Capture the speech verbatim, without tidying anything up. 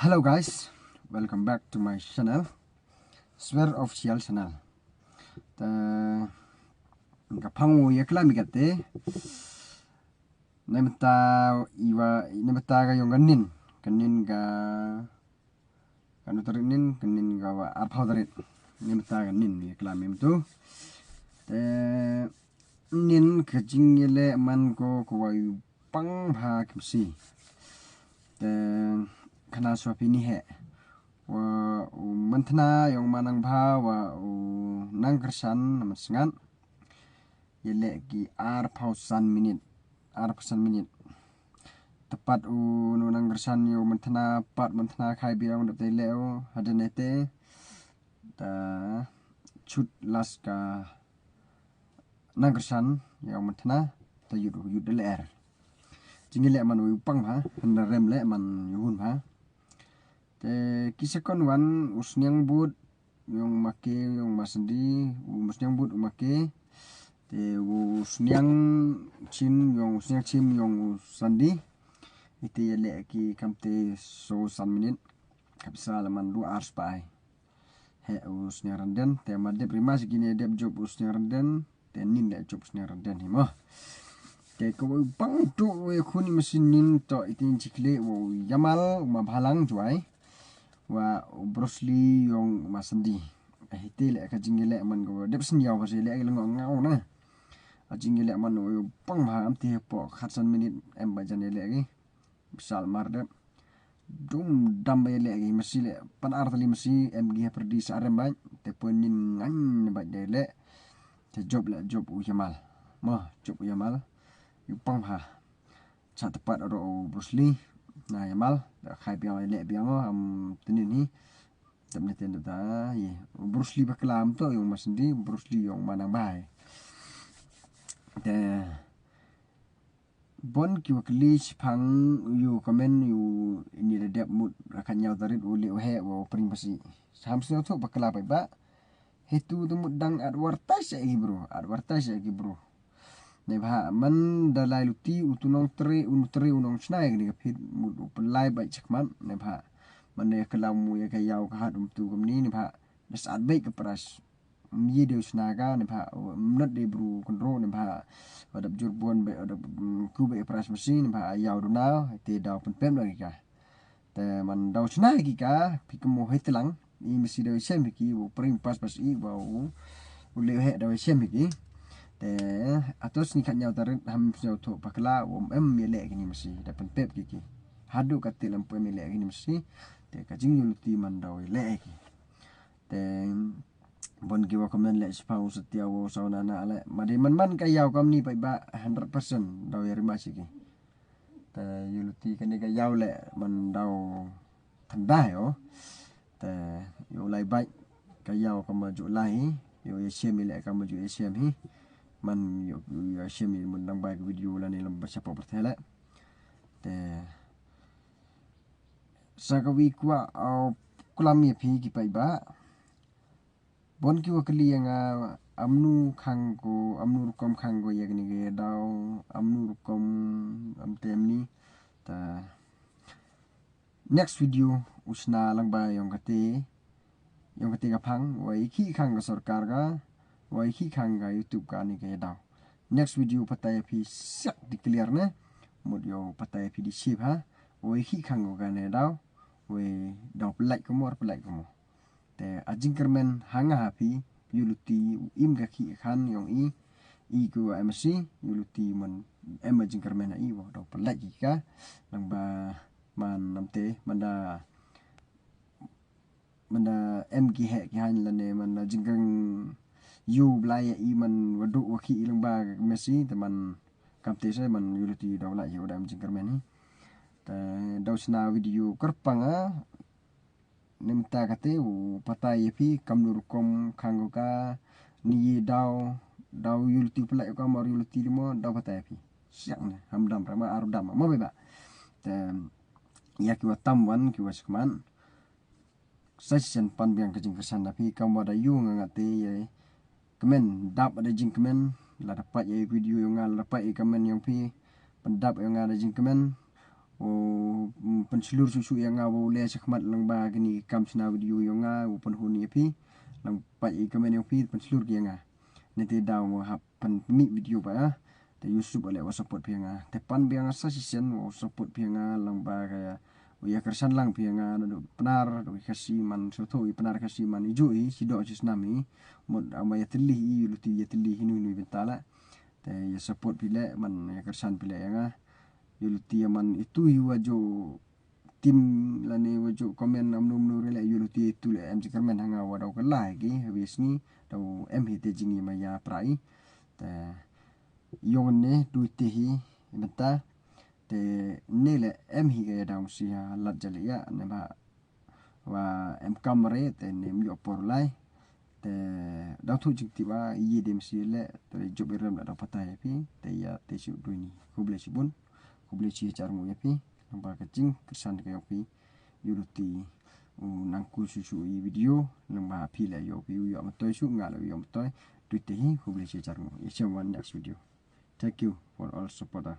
Hello guys, welcome back to my channel, Swer Official Channel. Te ka phang u ya klam i kate. Nemta iwa nemta ka yong ka nin, ka nin ka kanu tarik nin, ka nin ka wa arphaw tarik. Nemta ka nin ya klam i mtu. Te nin ka jingyaleh man ko ko wa u pang bha ki masi. Te khana swa phi ni he. Wa u manthna yong manang bha wa u nang kersan na man sngat. Yaleh ki arphaw san minit. Arphaw san minit. Tepat u nu nang kersan yow manthna, pat manthna khai biang dep te leh u, hadan ete. Ta chut las ka nang kersan yow manthna, ta yut, yut de leh er. Jingyaleh man u pang bha, hynda rem leh man yu hun bha. Te ki second wan u sniang but yong make, yong masandi, u sniang but u make. Te u sniang chim yong, u sniang chim yong u sandi. Ite yaleh ki kamte so san minit. Ka pisa la man du ar spai. He u sniang randen, te ma dep rimas gine dep jop u sniang randen. Te nin le jop sniang randen hi mo. Te ko u pang tu u ya khuni masi nin to itin chikle u yamal u ma bhalang juai. Wa u Bruce Lee yong u masandi. Hite le ka jingyaleh man ko dep sin yaw basi le le ngo ngau na. A jingyaleh man u pang bha am te po khat san minit em ba jan yaleh ki. Bisal mar dep. Dum dam ba yaleh ki masi le pan ar tali masi em gi ha perdi sa rem ba. Te pun nin ngan ba de le. Te jop le jop u yamal. Mo, jop u yamal. U pang bha. Cha tepat ro u Bruce Lee. Na yamal. Da khai biang le biang o am tenin hi. Tap ne ten da ye. U Bruce Lee bakla am to yong masandi, Bruce Lee yong manang bha. Te bon ki wa kli chiphang yu comment yu ini da dep mut rakan yaw tarit u le u he wa pring basi. Sam sio thok bakla pai ba. Hetu tu mut dang advertise ya ki bro, advertise ya ki bro. Neibha man da lai luti u tu nong tre, u nong tre u nong chna ya kani ka phit mut u pelai bai chakman neibha. Man da ya kala mu ya ka yaw ka hat um tu kamni neibha. Da saat bai ka price. Mye de u chna ka neibha. Mnot de bru kundro neibha. Wadap jur bon bai, wadap ku bai price masi neibha. Yaw du na, te daw pen pem lagi ka. Te man daw chna ki ka, phi ka mo hei tlang, i masi daw chem ki, u pring pas pas i, wa u, u le he daw chem ki. Te, atos ni khat nyaw tarit, ham nyaw tho pakla, u em yaleh ki ni masi, da pen pep ki ki. Hadu ka til em pu em yaleh ki ni masi, te ka jing yu luti man daw yaleh ki. Te, bon ki wa comment le chiphang u Satya wa u Sauna na le. Ma de man man ka yaw kamni pai ba hundred percent daw ya rima chi ki. Te yu luti kani ka yaw le man daw thanda yo. Te yo lai bai ka yaw ka ma ju lai hi. Yo ya chem le ka ma ju ya chem hi. Man yo ya chem i mun dang bai ka video la ni lam ba chapa berthe le. Te sa ka wi kwa au klam ya phi ki pai ba. Bon ki wa kali ya nga amnu khang ko, amnu rukom khang ko ya kani ka daw, amnu rukom am tem ni. Ta next video u chna lang ba yong kate, yong kate ka phang, wa i khi khang ka sorkar ka, wa i khi khang ka YouTube ka ni ka daw. Next video patai phi siak di clear ne, mut yo patai phi di sip ha, wa i khi khang ko ka ne daw, wa daw pelai ko mor, pelai ko mor. Te a jingkyrmen ha nga ha phi, yu luti u im ka khi khan yong i, i ko M C, yu luti man em a jingkyrmen ha i, wa daw pelai ki ka, lang ba man nam te, man da, man da em ki he ki han la ne, man da jingkyrmen yu blai ya i man wa du wa khi i lang ba M C, te man kam te se man yu luti daw lai ya wa da em jingkyrmen hi. Te daw chna video kyrpang a, Nemta kate u patai ya phi, kamnu rukom khang ko ka, ni ye daw, daw yu luti pelai ko ka, mor yu luti limo, daw patai ya phi. Siang ne, ham dam rama, aru dam, mo beba. Te, ya ki wa tam wan, ki wa chikman. Sa chisien pan biang ka jingkyrsan da phi, kam wa da yu nga nga te ye, kmen, dap da jingkmen, la da pat ye video yong nga, la da pat ye kmen yong phi, pyndap yong nga da jingkmen, wow, mm, pynshlur suk suk ya nga wow le chakhmat lang ba kini ki kam chna video yong nga, wow pynhun ya phi, lang pat i comment yong phi, pynshlur ki ya nga. Neitæ daw wow hap pynmih video pa ya. Te yow suk leh wow support phi ya nga. Te pan biang sa shisien wow support phi ya nga lang ba ka ya, wow ya kyrshan lang phi ya nga, da du Pnar, da du Khasi man, sotho i Pnar Khasi man, i ju i, chi doh chi snam i, mut ama ya tylli i, yow luti ya tylli hi nu nu bynta la. Te ya support phi leh, man ya kyrshan phi leh ya nga. Yow luti ya man itu hi wa ju tim lane wa ju comment am num nu re leh, yow luti itu leh em chi kyrmen ha nga wa daw ka lai ki, ha wi sngi, daw em hi te jing i ma ya prai. Te yong ne du te hi bynta. Te ne leh em hi ka ya daw si ha lat jali ya, ne ba wa em kam re, te ne em yoh por lai. Te daw thu jingtip wa ye dem si leh, te jop i rem la daw patai ya phi, te ya te chi du ini. Khublei chibun, khublei chi hajar nguh ya phi, lang ba ka jingkyrshan ka yong phi, yow luti u nang ku suk suk i video, lang ba phi leh yow phi u yoh myntoi suk, nga leh u yoh myntoi, du te hi, khublei chi hajar nguh, ya chem wan next video. Thank you for all supporter.